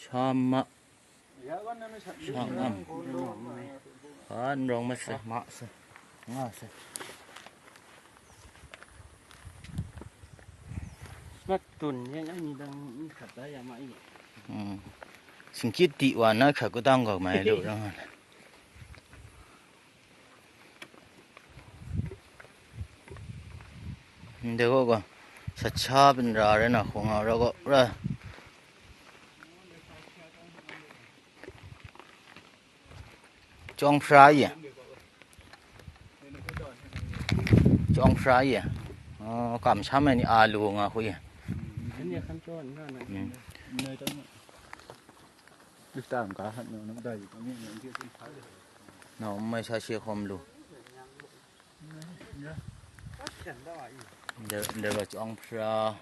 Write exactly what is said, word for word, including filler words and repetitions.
Shama. Shangam. Hpa n rawng masai. Ma sai. Nga sai. Mat tun yang ai ni dang n khat da ya ma i. Hmm. Singkyit di wa na khat kutang gaw mai lu rang. Ndai gaw gaw, sa cha bin ra rai na hkawng a ra gaw ra. Chyawng hpra ye. Chyawng hpra ye. Oh, kam sham ai ni a lu nga hku ye. Nau n mai sa she hkawm lu. Ndai, ndai gaw chyawng hpra.